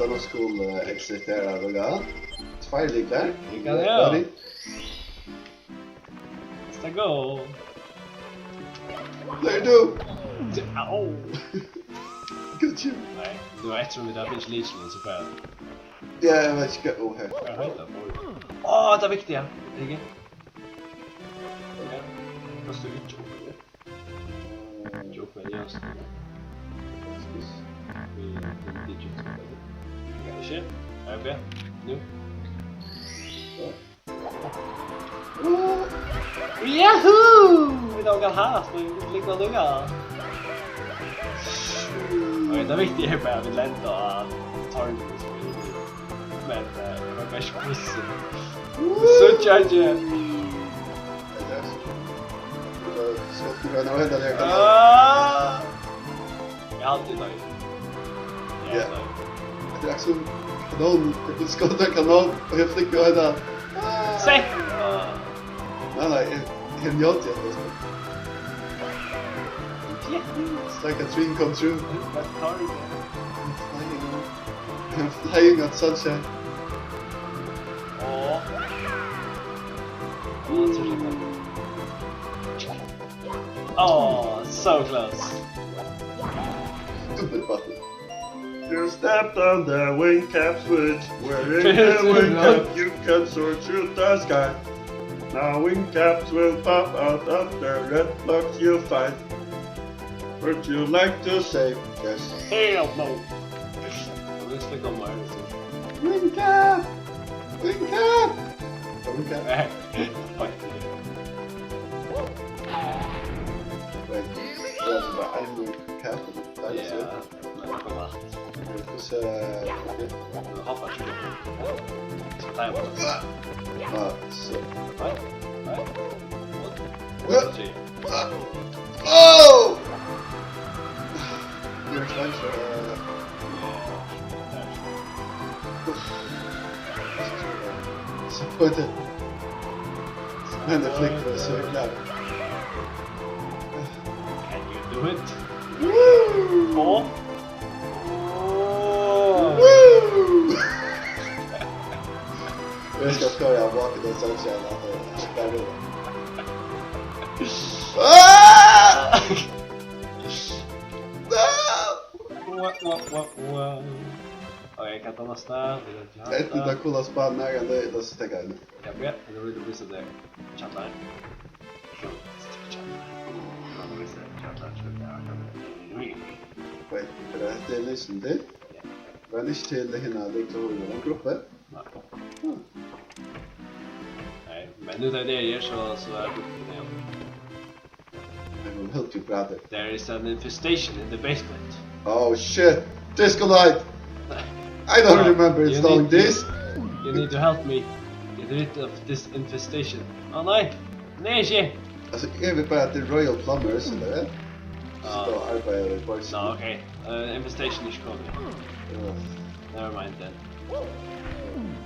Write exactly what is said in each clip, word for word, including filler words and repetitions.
Tað er nú skulu, eh, exit her, ja. Tveir lyklar. Lyklar, ja. Ready? Let's go. There you go. Au. Good job. Nei, tú veit, sum vit hava fingið lykilin, so bara... Ja, eg veit ikki hvat, ó, her. Hvat heita tey? Á, tað er viktigt, ja. Ikki? Ja. Kanst tú ikki opna tað? Ikki opna tað, ja. Skis. Við, við digits. Ja, ikki? Ja, ok. Nú. Ja. Yahoo! Vit hava gott hatt, men vit ligga nú, ja. Og tað viktiga er bara, at vit lenda á torninum, sum er, men, eh, eg veit ikki hvussu. So tjekki. Skot, tú kann henda teg, kann... Ah! Eg haldi í dag. Ja. Hetta er akkurát sum kanon. Eg vil skota kanon, og eg flikki á hetta. Sett! Nei, nei, eg, eg njóti hetta, sko. It's like a dream come true. I'm flying, I'm flying at sunset. Åh. Åh, so close. Stupid button. You stepped on the wing cap's foot. Wearing the wing cap, you can soar through the sky. Now wing caps will pop out of the red blocks you find. Would you like to save? Yes. Hell no. Wing cap! Wing cap! Wing cap! Wait, tað er bara ein wing cap. Tað er... Ja. Nei, tað var... Hvussu, eh, ok. Nú hoppar ikki. So tað er bara... Ah, so. Nei, nei. Ja. Oh! You're trying to, uh... Uff. Disappointed. Men eg flikki, so eg klári. Can you do it? Woo! Åh. Woo! Eg skal koyra walk in the sunshine, altso. Tað er... Ah! No! Wah, wah, wah, wah. Ok, hvat er næsta? Vit hava ikki hatt... Enten tað kula spann her, ella, ella so taka ein. Ja, ja, eg vil vísa tær kjallaran. Jú, kjallaran. Eg vil vísa tær kjallaran, so ja, kjallaran. Wait, er tað, hetta er listen til? Ja. Var hann ikki til hina lykla hurðina langt uppi? Nei. Ah. Nei, men nú tá eg eri her, so, so er tað, ja. I will help you, brother. There is an infestation in the basement. Oh shit! Disco Light! I don't... No, remember you installing need to, this. You need to help me get rid of this infestation. Á nei! Nei, ikki! Altso, eg vil bara at tað er Royal Plumbers, ella hvat? Ja. So tá arbeiðir í bøssi. No, ok. Eh, infestation er ikki komin. Ja. Never mind then.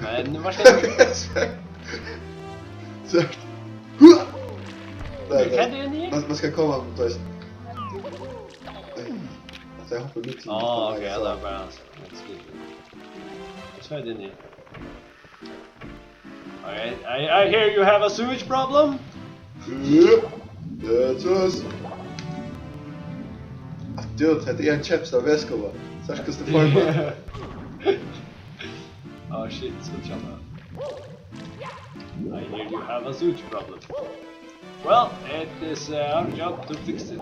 Men hvat skal... So, hvat er inni? Man, man skal koma, tú veit. At eg hoppi mitt í... Á, ok, so. Ja, tað er bara, altso, excuse me. Hvat er inni? I, I, I hear you have a sewage problem. Yep, that's us. Ah, dude, hetta er ein kjempstór vegskula. Sært hvussu tað formar. Oh shit, so tjalla. I hear you have a sewage problem. Well, it is, uh, our job to fix it.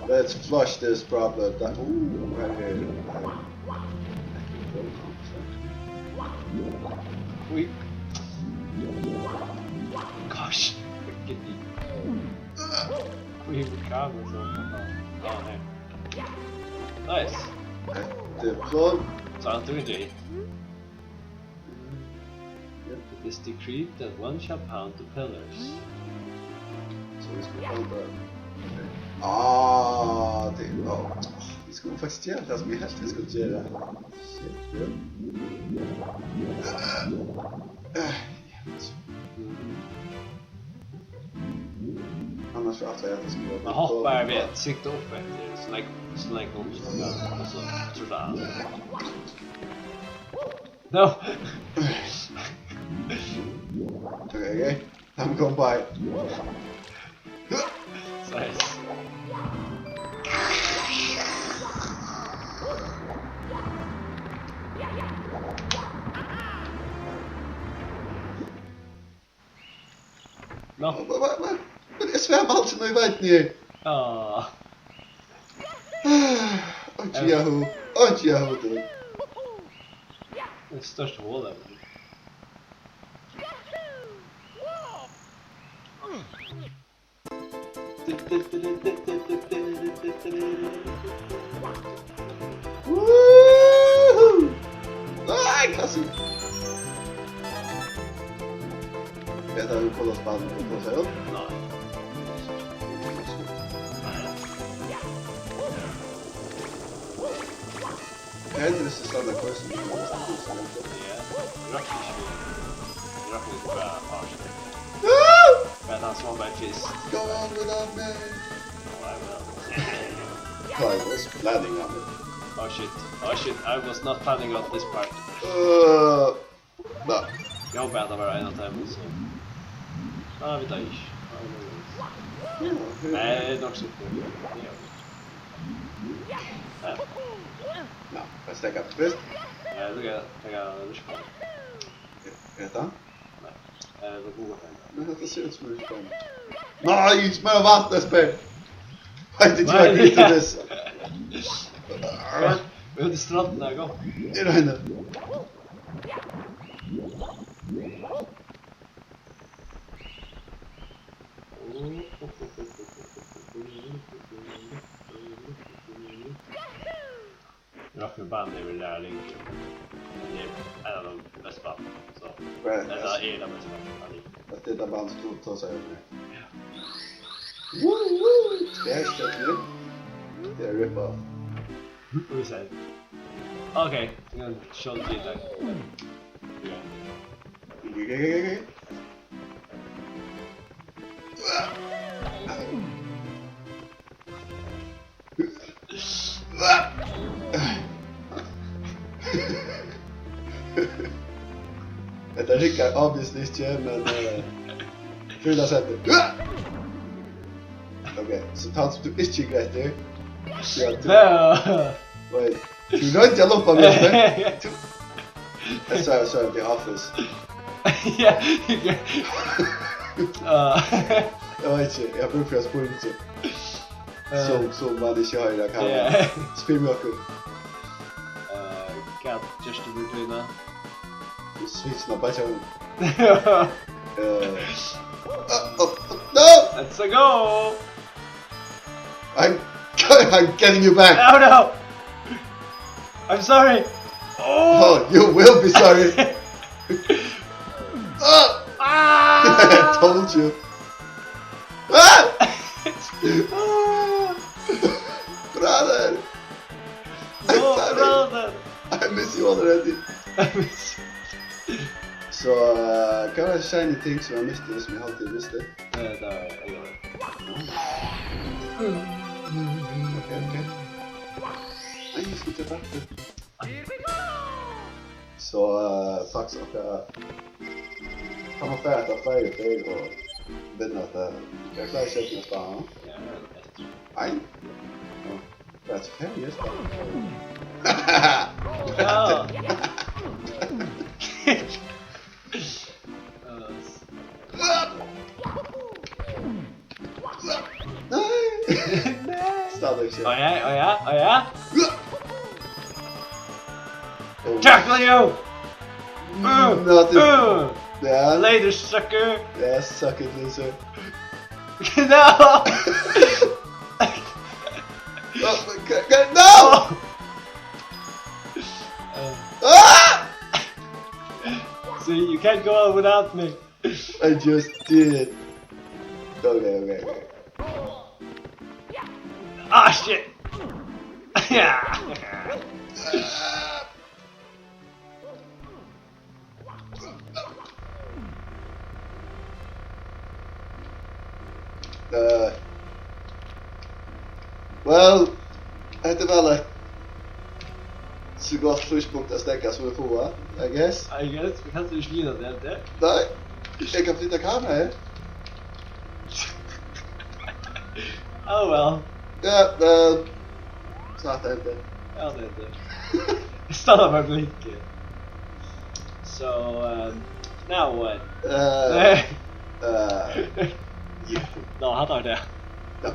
Let's flush this problem. That, ooh, right here. Ui. Gosh. Ui, Chicago, so. Oh, hey. Nice. The plug. Sounds to me, Jay. It is decreed that one shall pound the pillars. So vit skulu halda... Ah, tað er... Á, vit skulu faktiskt gera tað, sum eg helt, vit skulu gera. Shit, ja. Ah, ja. Annars so ætlaði eg, at tað skuldi vera... Man hoppar við at sikta upp eftir, so nógv, so nógv um, so, og so, so tað. No. Okay, okay. I'm going by. Nice. No. Hvat, hvat, hvat? Men eg svav aldri, nú eg veit nú. Ah. Einki Yahoo. Einki Yahoo, tú. Det er største hodet. Woohoo! Nei, klassisk! Hetta er jo full av spann og tosa, ja. Nei. Hetta er so standard question. Ja, røkk ikki við. Røkk ikki bara fast. Men hann sá bara fyrst. Go on without me. Oh, I will. I was planning on it. Oh shit. Oh shit, I was not planning on this part. Uh, no. Eg vóni at tað var ein av teimum, so. Ah, vit vita ikki. Ah, no worries. Ja, ja. Nei, tað er nokk so cool. Ja. Ja. No, let's take up first. Ja, tað er, tað er ikki farligt. Er tað? Nei. Eh, tað er gott. Men hetta sær út sum er spennandi. Nei, smør vatn, Espen! Nei, tað er nei, ikki ja. This. Við hetta strandina, go. Er tað henda? Rokkur bann yvir læring. Tað er ein av teimum bestu bann. So, hvat er tað? Tað er tað besta bann, tað er tað bann sum tú tosar um. Ja. Woo, woo! Tvær stjørnur. Tað er rip-off. Who said? Okay, I'm gonna show you that. Yeah. Okay, okay, okay, okay. Hetta riggar obviously ikki, men, eh, fyrra setti. Ok, so tann sum tú ikki greitti, so at tú, ja. Wait, tú royndi at lumpa meg, men tú, eh, sorry, sorry, The Office. Ja, ja. Ah. Eg veit ikki, eg havi brúk fyri at spyrja. Eh. Sum, sum man ikki hoyra, kann ja. Spyr meg okkurt. Eh, hvat gert tú við tína? Tú sviknar bara hjá honum. Eh, oh, oh, oh, no! Let's go! I'm, I'm getting you back! Oh no! I'm sorry! Oh! Oh, you will be sorry! Oh! Ah! I told you! Ah! Ah! Brother! No, brother! I miss you already. I miss you. So, uh, hvat var shiny ting sum eg misti, sum eg haldi eg misti? Eh, tað er, eg veit. Ok, ok. Nei, eg skal ikki ha tað. So, eh, faktiskt, ok, eh, kann man fara eftir fleiri ferð og vinna hetta. Eg klári ikki at spæla, ha? Ja, men eftir. Nei. Ja. That's okay, yes. Ja. Nei. Stadig ikki. Á ja, á ja, á ja. Oh. Tackle you! Mm, nothing. Uh. Yeah. Later, sucker. Yeah, suck it, loser. No! Oh, my God, God, no! Uh. Ah! See, you can't go on without me. I just did. Okay, okay, okay. Ah, shit! Yeah! Uh, well, hetta er væl eitt So gott trýstpunkt at steðga sum vit fáa, I guess. I guess, vit kanst ikki lína tað, heldur. Nei, eg kann flyta kamera her. Oh well. Ja, men... Snart er det. Ja, tað er tað. Stanna bara blinka. So, um, now what? Uh, Nei. Uh, Nå, hann tar tað. Ja.